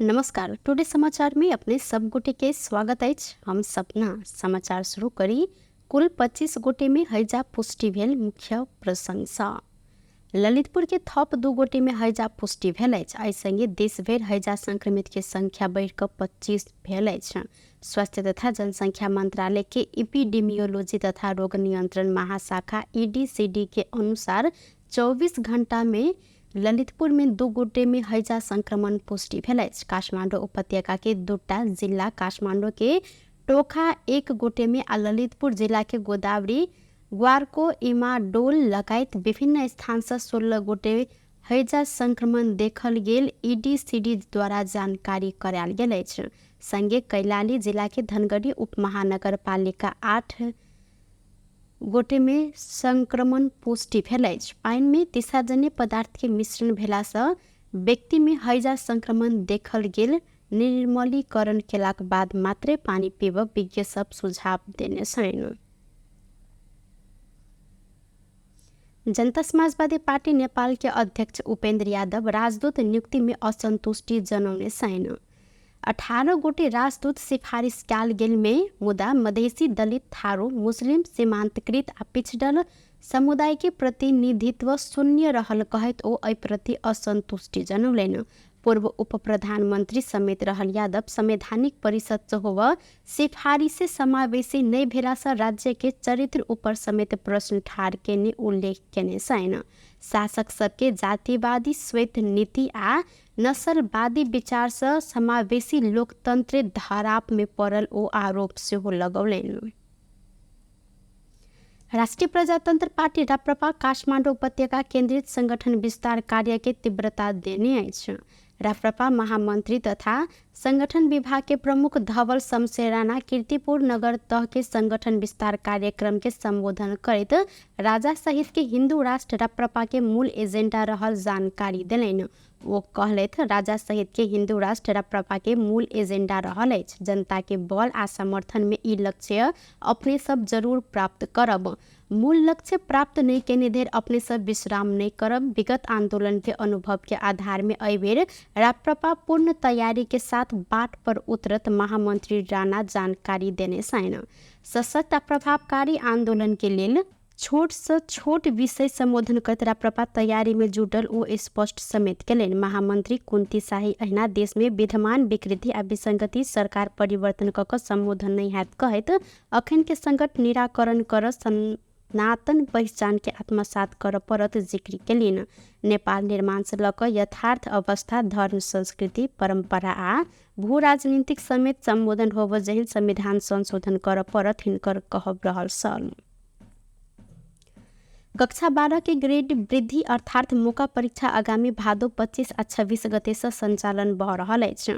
नमस्कार, टुडे समाचार में अपने सब गोटे के स्वागत अछि। हम सपना समाचार शुरू करी। कुल 25 गोटे में हैजा पुष्टि भेल मुख्य प्रशंसा। ललितपुर के थप 2 गोटे में हैजा पुष्टि भेल अछि। एहि संगे देश भरि हैजा संक्रमित के संख्या बढ़ि कऽ 25 भेल अछि। स्वास्थ्य तथा जनसंख्या मंत्रालय के इपिडेमियोलॉजी तथा रोग नियंत्रण महाशाखा ईडीसीडी के अनुसार 24 घंटा में ललितपुर में 2 गोटे में हैजा संक्रमण पुष्टि भेल अछि। काठमाडौँ उपत्यका के 2टा जिला काठमाडौँ के टोखा 1 गोटे में आ ललितपुर जिला के गोदावरी ग्वारको इमाडोल लगायत विभिन्न स्थान से 16 गोटे हैजा संक्रमण देखल गेल ईडीसीडी द्वारा जानकारी करायल गेल अछि। संगे कैलाली जिला के धनगढ़ी उपमहानगरपालिका 8 गोटे में संक्रमण पुष्टि भेल अछि। पानि में दिशाजन्य पदार्थ के मिश्रण भेला से व्यक्ति में हैजा संक्रमण देखल गेल निर्मलीकरण केलाक बाद मात्रे पानि पीब विज्ञ सब सुझाव देने छनि। जनता समाजवादी पार्टी नेपाल के अध्यक्ष उपेन्द्र यादव राजदूत नियुक्ति में असंतुष्टि जनौने छनि। 18 गोटे राजदूत सिफारिस कयल गेल में मुदा मधेसी, दलित, थारू, मुस्लिम, सीमांतकृत आ पिछड़ल समुदाय के प्रतिनिधित्व शून्य रहल कहैत ओ एहि प्रति असंतुष्टि जनौलनि। पूर्व उप प्रधानमंत्री समेत रहल यादव संवैधानिक परिषद से होव सिफारिश समावेशी नहि भेला से राज्य के चरित्र ऊपर समेत प्रश्न ठाढ़ केने उल्लेख केने छनि। शासक सबके जातिवादी श्वेत नीति आ नस्लवादी विचार से समावेशी लोकतंत्र धराप में पड़ल ओ आरोप सेहो लगौलनि। राष्ट्रीय प्रजातंत्र पार्टी राप्रपा काठमाडौँ उपत्यका केंद्रित संगठन विस्तार कार्य के तीव्रता देने अछि। राप्रपा महामंत्री तथा संगठन विभाग के प्रमुख धवल शमशेर राणा कीर्तिपुर नगर तह के संगठन विस्तार कार्यक्रम के संबोधन करैत राजा सहित के हिंदू राष्ट्र राप्रपा के मूल एजेंडा रहल जानकारी देलनि। ओ कहलथि, राजा सहित के हिंदू राष्ट्र राप्रपा के मूल एजेंडा रहल अछि। जनता के बल आ समर्थन में ई लक्ष्य अपने सब जरूर प्राप्त करब। मूल लक्ष्य प्राप्त नहीं केने धरि अपने सब विश्राम नहीं करब। विगत आंदोलन के अनुभव के आधार में एहि बेर राप्रपा पूर्ण तैयारी के साथ बाट पर उतरत महामंत्री राणा जानकारी देने छनि। सशक्त आ प्रभावकारी आंदोलन के लेल छोट से छोट विषय संबोधन करैत राप्रपा तैयारी में जुटल ओ स्पष्ट समेत केलनि। महामंत्री कुंती शाही अहिना देश में विद्यमान विकृति आ विसंगति सरकार परिवर्तन कऽ कऽ संबोधन नहीं हैत कहैत अखन के संकट निराकरण कर सनातन पहिचान के आत्मसात करऽ पड़त जिक्र केलनि। नेपाल निर्माण से लऽ कऽ यथार्थ अवस्था, धर्म, संस्कृति, परंपरा आ भू राजनीतिक समेत संबोधन होब जेहन संविधान संशोधन करऽ पड़त हिनकर कहब रहल छल। कक्षा 12 के ग्रेड वृद्धि अर्थात मौका परीक्षा आगामी भादो 25 आ 26 गते से संचालन भऽ रहल अछि।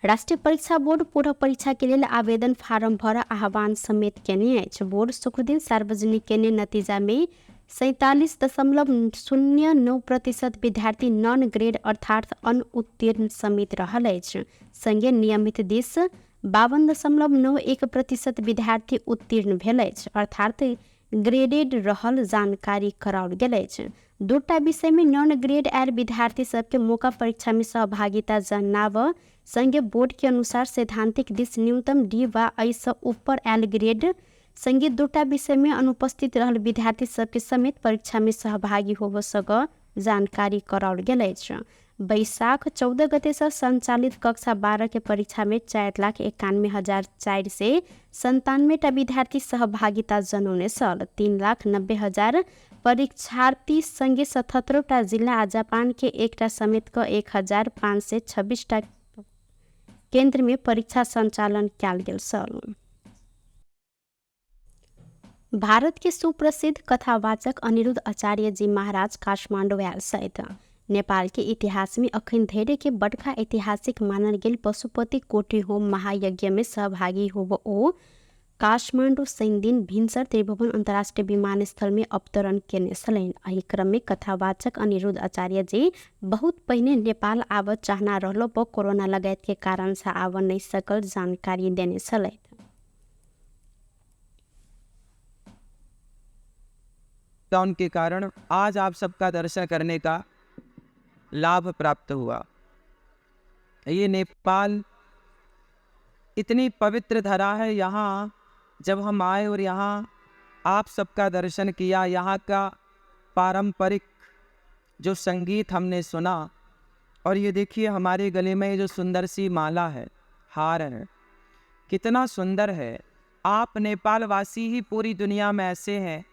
राष्ट्रीय परीक्षा बोर्ड पूरक परीक्षा के लेल आवेदन फारम भर आह्वान समेत केने अछि। बोर्ड शुक्रदिन सार्वजनिक केने नतीजा में 47.09% विद्यार्थी नॉन ग्रेड अर्थात अनुत्तीर्ण समेत रहल अछि। संगे नियमित दिस 52.91% विद्यार्थी उत्तीर्ण भेल अछि अर्थात ग्रेडेड रहल जानकारी कराओल गेल अछि। 2टा विषय में नॉन ग्रेड आयल विद्यार्थी सबके मौका परीक्षा में सहभागिता जनाब संगे बोर्ड के अनुसार सैद्धांतिक दिस न्यूनतम डी वा एहि से ऊपर आयल ग्रेड संगे 2टा विषय में अनुपस्थित रहल विद्यार्थी सबके समेत परीक्षा में सहभागी होब सक जानकारी कराओल गेल अछि। बैशाख 14 गते से संचालित कक्षा 12 के परीक्षा में 4,91,497 टा विद्यार्थी सहभागिता जनौने छल। 3,90,000 परीक्षार्थी संगे 77 टा जिला आ जापान के 1टा समेत क 1,526 टा केंद्र में परीक्षा संचालन कयल गेल छल। भारत के सुप्रसिद्ध कथावाचक अनिरुद्ध आचार्य जी महाराज काठमाडौँ आयल छथि। नेपाल के इतिहास में अखन धरि के बड़का ऐतिहासिक मानल गेल पशुपति कोटि होम महायज्ञ में सहभागी होब ओ काठमाडौँ शनिदिन भिनसर त्रिभुवन अन्तर्राष्ट्रिय विमानस्थल में अवतरण केने छलनि। एहि क्रम में कथावाचक अनिरुद्ध आचार्य जी बहुत पहिने नेपाल आबऽ चाहना रहलो पर कोरोना लगायत के कारण से आबऽ नहीं सकल जानकारी देने छलथि। लॉकडाउन के कारण आज आप सबका दर्शन करने का लाभ प्राप्त हुआ। ये नेपाल इतनी पवित्र धरा है। यहाँ जब हम आए और यहाँ आप सबका दर्शन किया, यहाँ का पारंपरिक जो संगीत हमने सुना, और ये देखिए हमारे गले में ये जो सुंदर सी माला है, हार है, कितना सुंदर है। आप नेपालवासी ही पूरी दुनिया में ऐसे हैं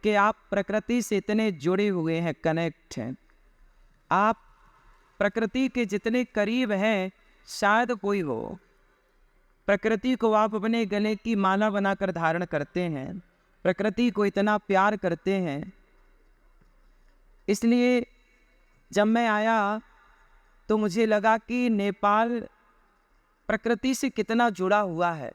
कि आप प्रकृति से इतने जुड़े हुए हैं, कनेक्ट हैं। आप प्रकृति के जितने करीब हैं शायद कोई हो। प्रकृति को आप अपने गले की माला बनाकर धारण करते हैं, प्रकृति को इतना प्यार करते हैं। इसलिए जब मैं आया तो मुझे लगा कि नेपाल प्रकृति से कितना जुड़ा हुआ है।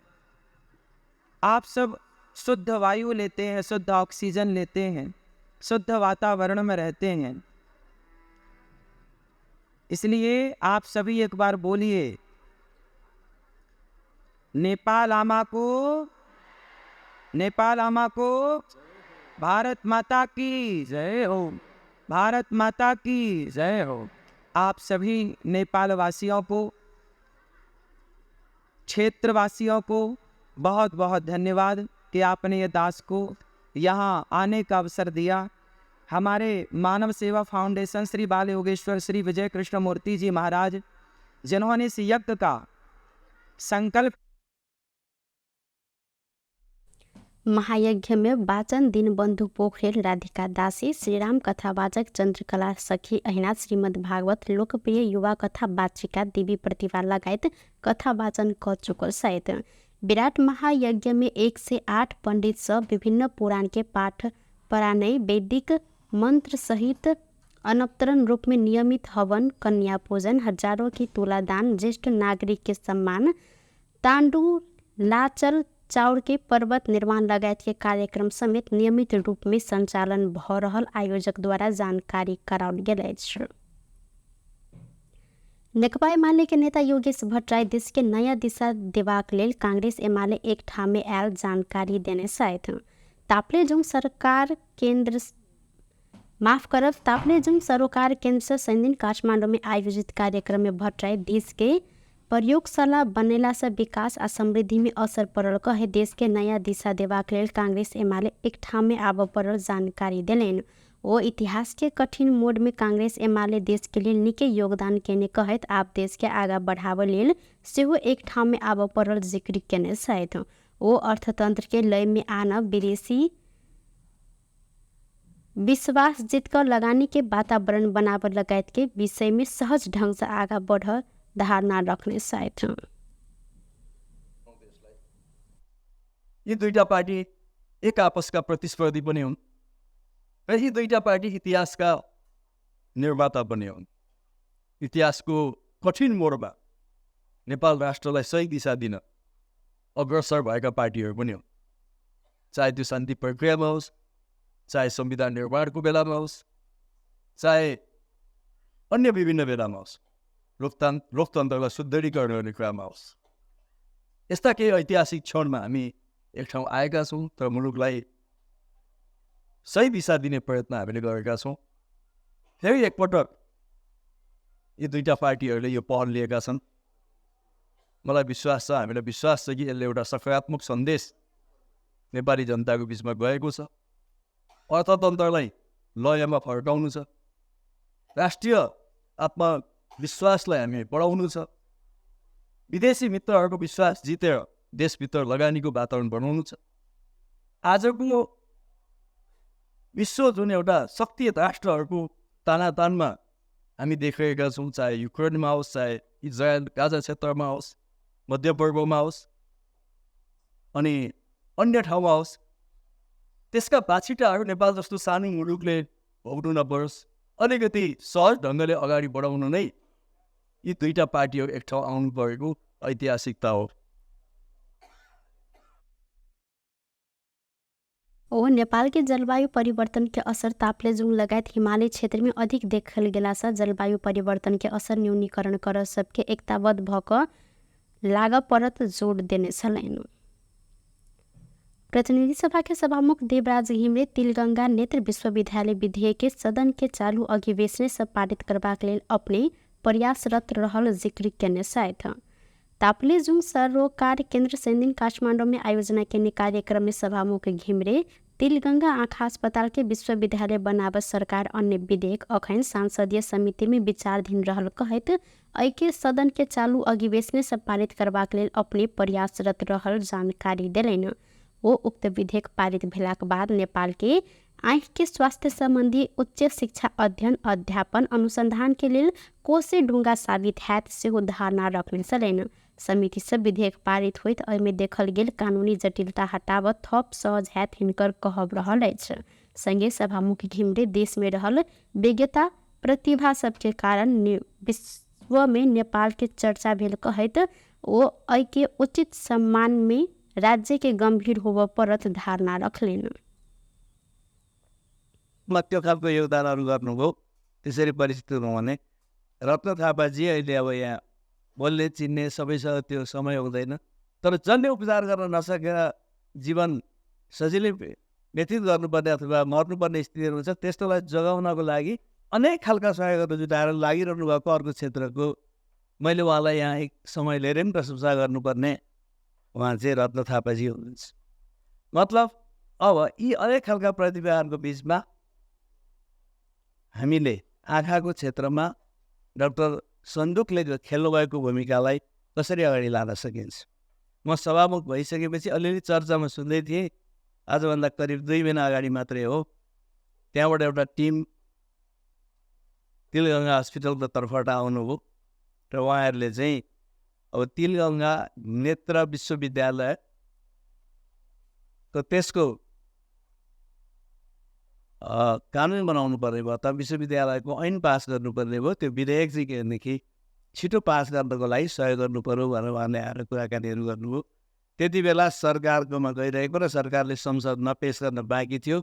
आप सब शुद्ध वायु लेते हैं, शुद्ध ऑक्सीजन लेते हैं, शुद्ध वातावरण में रहते हैं। इसलिए आप सभी एक बार बोलिए, नेपाल आमा को, नेपाल आमा को, भारत माता की जय हो, भारत माता की जय हो। आप सभी नेपाल वासियों को, क्षेत्रवासियों को बहुत बहुत धन्यवाद कि आपने ये दास को यहाँ आने का अवसर दिया। हमारे मानव सेवा फाउंडेशन श्री बाल योगेश्वर श्री विजय कृष्ण मूर्ति जी महाराज, जिन्होंने इस यज्ञ का संकल्प महायज्ञ में वाचन दीनबन्धु पोखरेल, राधिका दासी, श्रीराम कथावाचक चन्द्रकला सखी अहिना, श्रीमद् भागवत लोकप्रिय युवा कथा वाचिका देवी प्रतिभा लगायत कथा वाचन क चुकल सहित विराट महायज्ञ में 108 पंडित सब विभिन्न पुराण के पाठ परानै वैदिक मंत्र सहित अनवतरण रूप में नियमित हवन, कन्या पूजन, हजारों की तुलादान, ज्येष्ठ नागरिक के सम्मान, तांडु लाचल चाउर के पर्वत निर्माण लगायत के कार्यक्रम समेत नियमित रूप में संचालन भ रहल आयोजक द्वारा जानकारी कराओल गेल अछि। नेकपा एमाले के नेता योगेश भट्टराई देश के नयाँ दिशा देबाक लेल कांग्रेस एमाले एक ठाम में आयल जानकारी देने छथि। ताप्लेजुङ सरकार केन्द्र माफ करब ताप्लेजुङ सरोकार केन्द्र से शनिदिन काठमाडौँ में आयोजित कार्यक्रम में भट्टराई देश के प्रयोगशाला बनेला से विकास आ समृद्धि में असर पड़ल कहे देश के नयाँ दिशा देबाक लेल कांग्रेस एमाले एक ठाम में आबऽ पड़ल जानकारी देलनि। ओ इतिहास के कठिन मोड़ में कांग्रेस एमाले देश के लेल निकै योगदान केने कहैत आब देश के आगा बढ़ाबऽ लेल सेहो एक ठाम में आबऽ पड़ल जिक्र केने छथि। ओ अर्थतंत्र के लय में आनब, विदेशी विश्वास जीत कऽ लगानी के वातावरण बनाबऽ लगायत के विषय में सहज ढंग से आगा बढ़ धारणा रखने छथि। यी दुईटा पार्टी एक आपसका प्रतिस्पर्धी पनि हुन् र यी दुईटा पार्टी इतिहासका निर्माता पनि हुन्। इतिहासको कठिन मोडमा नेपाल राष्ट्रलाई सही दिशा दिन अग्रसर भएका पार्टीहरू पनि हुन्, चाहे त्यो शान्ति प्रक्रियामा होस्, चाहे संविधान निर्माणको बेलामा होस्, चाहे अन्य विभिन्न बेलामा होस्, लोकतन्त्रलाई सुदृढीकरण गर्ने कुरामा होस्। यस्ता केही ऐतिहासिक क्षणमा हामी एक ठाउँ आएका छौँ, तर मुलुकलाई सही दिशा दिने प्रयत्न हामीले गरेका छौँ। फेरि एकपटक यी दुईटा पार्टीहरूले यो पहल लिएका छन्। मलाई विश्वास छ, हामीलाई विश्वास छ कि यसले एउटा सकारात्मक सन्देश नेपाली जनताको बिचमा गएको छ। अर्थतन्त्रलाई लयमा फर्काउनु छ, राष्ट्रिय आत्मविश्वासलाई हामी बढाउनु छ, विदेशी मित्रहरूको विश्वास जितेर देशभित्र लगानीको वातावरण बनाउनु छ। आजको विश्व जुन एउटा शक्ति राष्ट्रहरूको तानातानमा हामी देखिरहेका छौँ, चाहे युक्रेनमा होस्, चाहे इजरायल गाजा क्षेत्रमा होस्, मध्यपूर्वमा होस् अनि अन्य ठाउँमा होस्, त्यसका बाछिटाहरू नेपाल जस्तो सानो मुलुकले भोग्नु नपरोस्, अलिकति सहज ढङ्गले अगाडि बढाउनु नै यी दुईटा पार्टीहरू एक ठाउँ आउनु परेको ऐतिहासिकता हो। ओ नेपाल के जलवायु परिवर्तन के असर ताप्लेजुङ लगायत हिमालय क्षेत्र में अधिक देखल गेला से जलवायु परिवर्तन के असर न्यूनीकरण कर सबके एकताबद्ध भ क लागऽ पड़त जोड़ देने छलनि। प्रतिनिधि सभा के सभामुख देवराज घिमिरे तिलगंगा नेत्र विश्वविद्यालय विधेयक के सदन के चालू अधिवेशन से पारित करबाक लेल अपने प्रयासरत रहल जिक्र केने छथि। ताप्लेजुङ सरोकार केन्द्र शनिदिन काठमाडौँमे आयोजना केने कार्यक्रममे सभामुख घिमिरे तिलगंगा आँखा अस्पताल के विश्वविद्यालय बनाब सरकार अन्य विधेयक अखन सांसदीय समितिमे विचाराधीन रहल कहैत एहिके सदन के चालू अधिवेशनमे पारित करबाक लेल अपने प्रयासरत रहल जानकारी देलनि। ओ उक्त विधेयक पारित भेलाक बाद नेपाल के आँखि के स्वास्थ्य सम्बन्धी उच्च शिक्षा अध्ययन अध्यापन अनुसन्धान के लेल कोसे ढुङ्गा साबित हैत सेहो धारणा रखने छलनि। समिति से विधेयक पारित होइत एहिमे देखल गेल कानूनी जटिलता हटाब थप सहज हैत हिनकर कहब रहल अछि। संगे सभामुख घिमिरे देशमे रहल विज्ञता प्रतिभा सबके कारण विश्वमे नेपाल के चर्चा भेल कहैत ओ एहिके उचित सम्मानमे राज्य के गम्भीर होबऽ परत धारणा रखलनि। त्यो खालको योगदानहरू गर्नुभयो, त्यसरी परिचित हुनु भने रत्न थापाजी अहिले अब यहाँ बोल्ने चिन्ने सबैसँग त्यो समय हुँदैन, तर जसले उपचार गर्न नसकेर जीवन सजिलै व्यतीत गर्नुपर्ने अथवा मर्नुपर्ने स्थितिहरू हुन्छ, त्यस्तोलाई जोगाउनको लागि अनेक खालका सहयोगहरू जुटाएर लागिरहनु भएको अर्को क्षेत्रको मैले उहाँलाई यहाँ एक समय लिएर पनि प्रशंसा गर्नुपर्ने उहाँ चाहिँ रत्न थापाजी हुनुहुन्छ। मतलब अब यी अनेक खालका प्रतिभाहरूको बिचमा हामीले आँखाको क्षेत्रमा डाक्टर सन्दुकले खेल्नुभएको भूमिकालाई कसरी अगाडि लान सकिन्छ। म सभामुख भइसकेपछि अलिअलि चर्चामा सुन्दै थिएँ, आजभन्दा करिब 2 महिना अगाडि मात्रै हो, त्यहाँबाट एउटा टिम तिलगङ्गा हस्पिटलको तर्फबाट आउनुभयो र उहाँहरूले चाहिँ अब तिलगङ्गा नेत्र विश्वविद्यालय र त्यसको कानुन बनाउनु पर्ने भयो, त विश्वविद्यालयको ऐन पास गर्नुपर्ने भयो, त्यो विधेयक चाहिँ के भनेदेखि छिटो पास गर्नको लागि सहयोग गर्नु पऱ्यो भनेर उहाँले आएर कुराकानीहरू गर्नुभयो। त्यति बेला सरकारकोमा गइरहेको र सरकारले संसदमा पेस गर्न बाँकी थियो।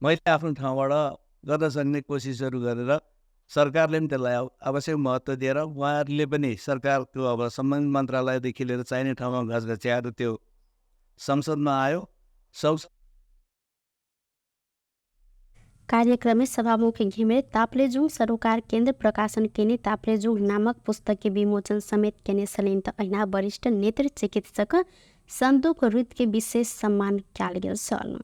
मैले आफ्नो ठाउँबाट गर्न सक्ने कोसिसहरू गरेर सरकारले पनि त्यसलाई आवश्यक महत्त्व दिएर उहाँहरूले पनि सरकारको अब सम्बन्धित मन्त्रालयदेखि लिएर चाहिने ठाउँमा घचघच्याएर त्यो संसदमा आयो। कार्यक्रममे सभामुख घिमिरे ताप्लेजुङ सरोकार केन्द्र प्रकाशन केने ताप्लेजुङ नामक पुस्तक के विमोचन समेत केने छलनि त अहिना वरिष्ठ नेत्र चिकित्सक सन्दुक रुत के विशेष सम्मान कयल गेल छल।